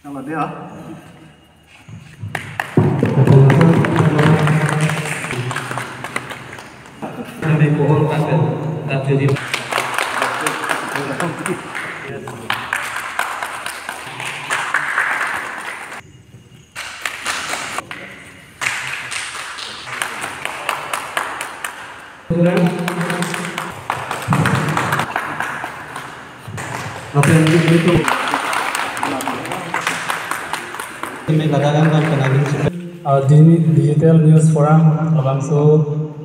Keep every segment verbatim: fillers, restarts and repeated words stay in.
Kalau dia. Kami pohon pakai, tapi di Lapen itu kami kadang-kadang kan kenalin sih. Ah, di Digital News Forum labangso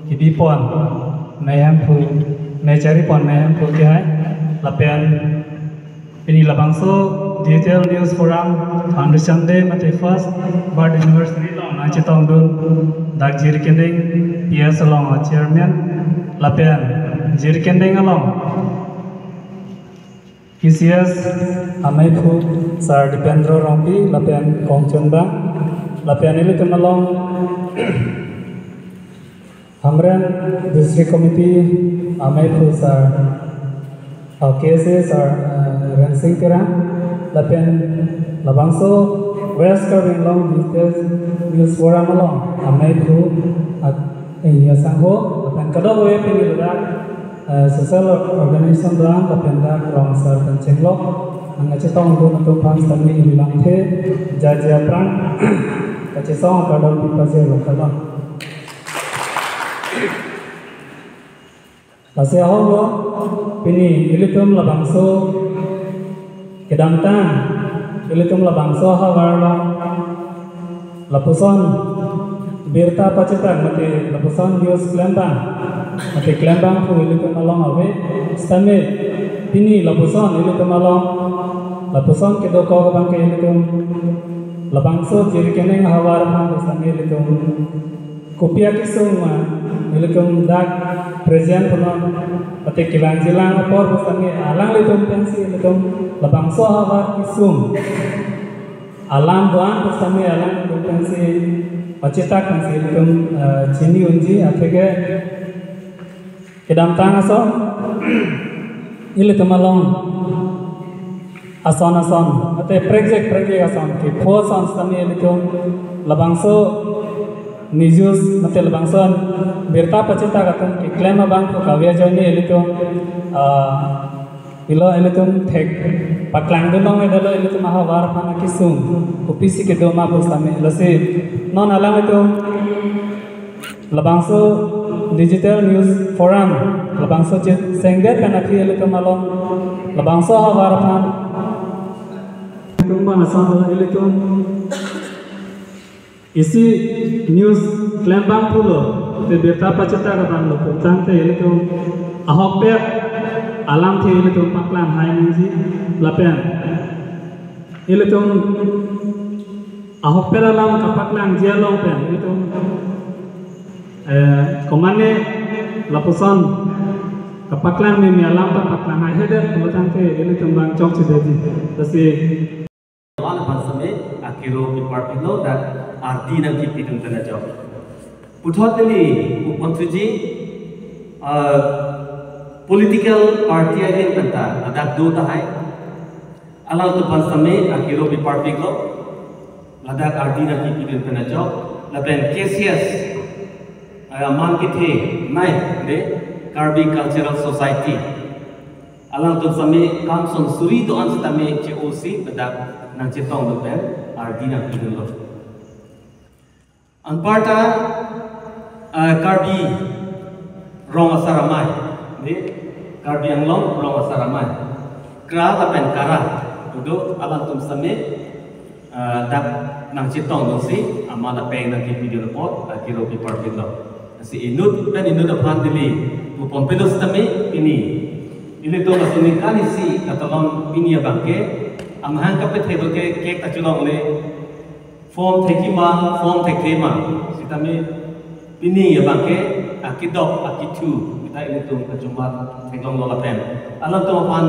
kebipon mei hemphu, mei charipon mei hemphu kehai, lapen pini labangso Digital News Forum Foundation Day mate first birth anniversary along nangchetongdun dak Jirikinding P S along a chairman lapen Jirikinding along K C S ameiphu Sir Dipendra Rongpi lapen kongchunbang lapen ilitum along Hamren District Committee ameiphu Sir, uh, K S A Sir, uh, Rensing Terang, lapen labangso West Karbi Anglong Digital News Forum along ameiphu, uh, Ingya Sangho, lapen kadokave pini ladak, uh, social organization dang, lapen dak rong sir pen chenglok, nangchetongdun atum aphan sitame ili lamthe, jaja prang, kachesong kardom pipajirlo kardom. Lasi ahok lo, pini ilitum labangso kedamtang, ilitum labangso ahavar lo, lapuson birta pachitak mate lapuson news klembang, mate klembangphu ilitum along ave, sitame pini lapuson ilitum along, lapuson kedokok abangke ilitum labangso Jirikinding ahavar aphan sitame ilitum kopi akesung ma, ilitum dak present punon, mate kevangjilang apor pusitame alanglitum pensi ilitum labangso ahavar kesung alam do-an pusitame alanglitum pensi pachitak pensi ilitum, eh, chini unji atheke kedamtang ason ilitum along ason ason, mate prekjak prekjak ason, kepho ason sitame ilitum labangso news mate labangso birta pachitak atum keklem abangphu kave ajoine ilitum, ah, ilo ilitum thek paklangdun longledetlo ilitum ahavar aphan akesung kopisi kedo ma pusitame. Lasi non alanglitum labangso Digital News Forum labangso chesengdet pen aphi ilitum along labangso ahavar aphan ilitum bang ason ilitum isi news klembangphu lo, te birta pachitak abang lo putangte ilitum ahokpet alamthe ilitum paklang hai nangji lapen ilitum ahokpet alam kapaklangji along pen ilitum, eh, komane lapuson kapaklang meme alam ta paklang hai hedet putangte ilitum bang chokchedetji. Lasi aphan sitame akero keparpiklo, dak ardi nangkepidun pen ajok. Puthot neli puponthuji, ah, political party ahin penta ladak do tahai. Alangtum aphan sitame akero keparpiklo, ladak ardi nangkepidun pen ajok, lapen K C S, ah, man kethe nai de Karbi Cultural Society. Alangtum sitame kam son suri do-an sitame che-osi ladak nangchetongdun pen ardi nangpidunlo. Anparta, ah, Karbi Rong Asar Amei, de Karbi Anglong Rong Asar Amei, Kra lapen Kara, do alangtum sitame, ah, dak nangchetongdunsi amat apeng nangkepidun apot, ah, akero keparpiklo. Lasi inut pen inut aphan neli puponpelo sitame pini ilitum lasi ningkan isi katalon pini abangke amahang kapethek ke kek ta chelongle, form thekji ma, form thekthe ma, sitame pini abangke akedok akethu kita ilitum kachomar theklonglo lapen alangtum aphan,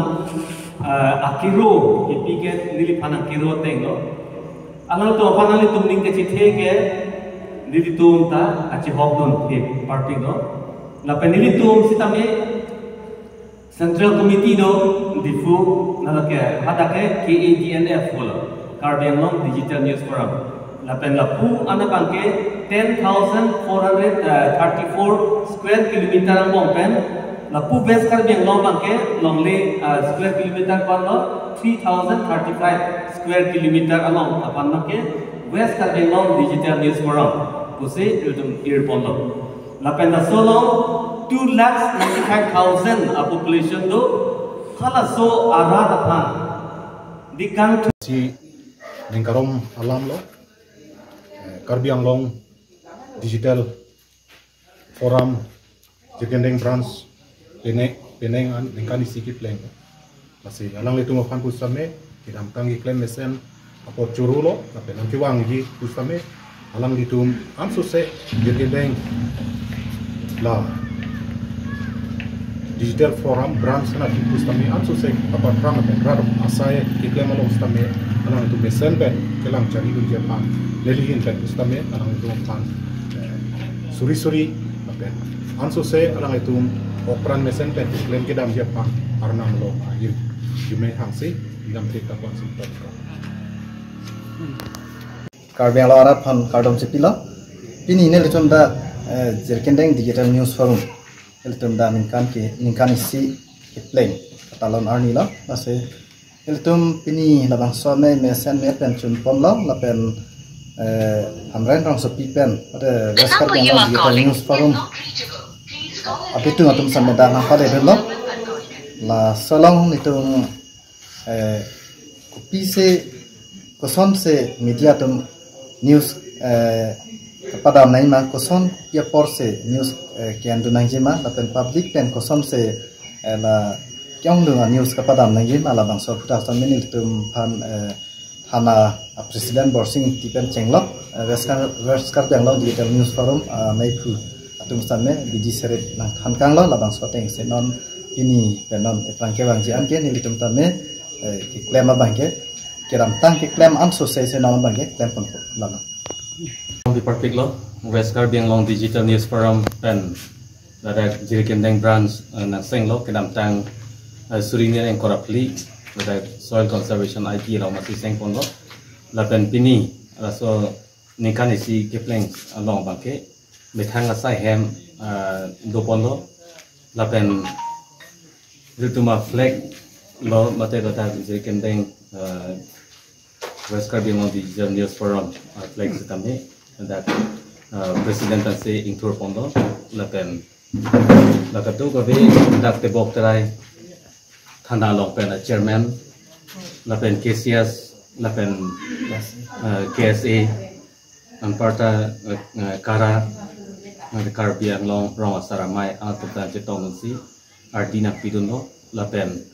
ah, akero kepi ke neliphan akero atenglo. Alangtum aphan nanglitum ning kachethe ke nelitum ta kachehokdun keparpiklo. Lapen nelitum sitame Central Committee do Diphu, nalake hadak ke K A D N F pulo. Karbi Anglong Digital News Forum. Lapen lapu an abangke ten thousand four hundred thirty-four square kilometer angbong pen, lapu West Karbi Anglong abangke longle, ah, square kilometer panlo three thousand thirty-five square kilometer along aphan abangke West Karbi Anglong Digital News Forum pusi ilitum ir ponlo. Lapen laso along two lakhs ninety-five thousand a population do, halaso arat aphan dikang thu- Si ningkarom alam lo, eh, Karbi Anglong Digital Forum Jirikindeng Branch pene-, penang an ningkan isi kepleng. Lasi alanglitum aphan pusitame kedamtang keklem mesen apot choro lo, lapen nangkevangji pusitame alanglitum ansose Jirikindeng la Digital Forum Branch na pusitame ansose apaphrang lapen rat asai keklem along sitame alanglitum mesen pen kelang charidunji aphan neli ahin pen pusitame alanglitum aphan, eh, suri suri lapen ansose alanglitum okpran mesen pen keklem kedamji aphan Arnam along ahirjume hangsi damthek ta pon sim pen. Karbi Anglong arat aphan kardom chepilo. Pini nelitum dak, eh, Jirikindeng Digital News Forum, nelitum dak ningkan ke, ningkan isi kepleng katalon arni lo. Lasi nelitum pini labangso me mesen me pen chun ponlo lapen, eh, Hamren Rongsopi pen, pada The West number Karbi you Anglong are Digital calling News Forum is not reachable. Please call again abitung atum later. Sameda nangpale dunlo. Laso along nelitum, eh, kopisi, kosonsi media atum news, eh, kepadam nangji ma, koson apor si news, eh, ke-endun nangji ma, lapen public pen kosonsi, eh, la ke-ongdung a news kepadam nangji ma, labangso aphuthak sitame nelitum aphan, eh, thana a president Borsing Ingti pen chenglo, eh, West Kar-, West Karbi Anglong Digital News Forum, eh, meiphu atum sitame bidi seret nangthan kanglo, labangso ateng si non pini pen non ephrang kevangji an ke nelitum tame, eh, keklem abangke, kedamtang keklem ansose si non abangke klem ponpo lalo. Di parpik lo, West Karbi Anglong Digital News Forum pen ladak Jirikindeng Branch, eh, nangsenglo kedamtang, eh, suri hini ingkoi ra phli, ladak Soil Conservation I T along masi seng ponlo. Lapen pini laso ningkan isi kepleng along abangke methang asai hem, eh, do ponlo. Lapen ilitum a flag lo mate ladak Jirikindeng, eh, West Karbi Anglong Digital News Forum, uh, flag sitame, dak, uh, president pensi ingthur ponlo, lapen, la kadokave dak tebok terai thana along pen, uh, chairman, lapen K C S, lapen, uh, K S A, anparta, uh, uh, KARA, uh, Karbi Anglong Rong Asar Amei, uh, atum ta chetongsi, ardi nangpidunlo, lapen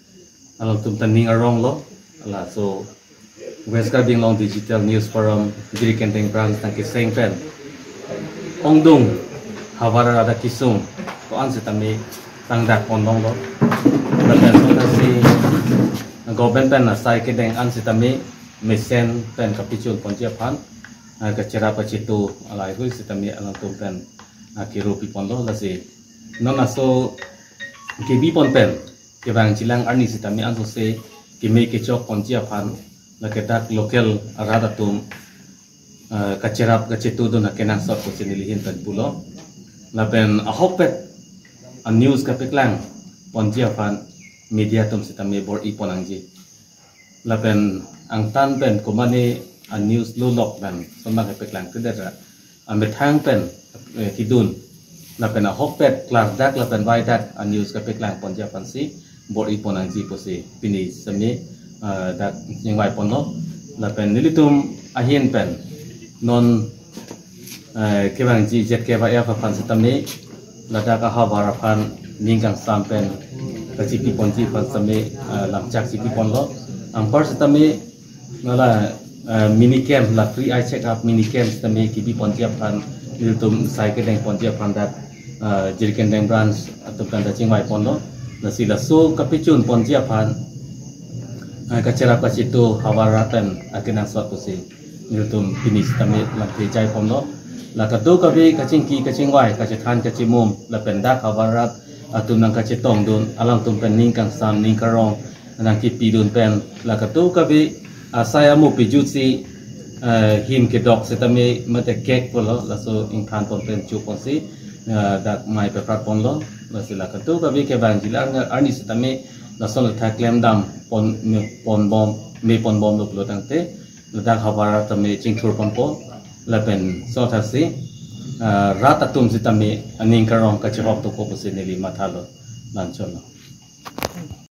alangtum ta ning aronglo, laso West Karbi Anglong Digital News Forum Jirikindeng Branch nangkeseng pen ongdung havar arat akesung ko-an sitame tangdak ponlonglo, lapen songthaksi government pen asai kedeng an sitame mesen pen kapachun ponji aphan, ah, kacherap kachetu alai hui sitame alangtum pen, ah, kero pi ponlo, lasi non laso kebi pon pen kevangjilang arni sitame ansose keme kechok ponji aphan, lake dak local arat atum, eh, kacherap kachetu dun akenangsot pusi neli ahin pen pulo. Lapen ahokpet a news kapeklang ponji aphan media atum sitame bor-i pon nangji. Lapen angtan pen komane a news lolok pen sonbang kepeklang kedet ra amethang pen, eh, kidun. Lapen ahokpet klardak lapen vaidak a news kepeklang ponji aphansi bor-i pon nangji pusi pini semi, eh, dak chingvai ponlo. Lapen nelitum ahin pen non, eh, kevangji Z K Y F aphan sitame ladak ahavar aphan ning kangsam pen kachipi ponji aphan sitame, eh, lamchak chipi ponlo. Anpar sitame nala, eh, mini camp, la free eye check up mini camp sitame kebi ponji aphan nelitum sai kedeng ponji aphan dak, eh, Jirikindeng Branch atum pen ta chingvai ponlo. Lasi laso kapachun ponji aphan, eh, kacherap kachetu havar arat pen akenangsot pusi nelitum pini sitame lamthe jai ponlo. La kadokave kachingki kachingvai, kachethan kachimum, lapen dak havar arat atum nangkachetongdun, alangtum pen ning kangsam ning karong nangkipidun pen, la kadokave asai amo pejutsi, eh, him kedok sitame mate kek pulo, laso ingthan pon pen chuk ponsi, eh, dak mei peprat ponlo, lasi la kadokave kevangji alang arni sitame lason le thak klemdam pon, me ponbom, me ponbomlo pulo tangte, ladak havar tame chingthur ponpo, lapen sothaksi, eh, rat atum sitame aning karong kachihok tokpo pusi neli mathalo, la-anchotlo.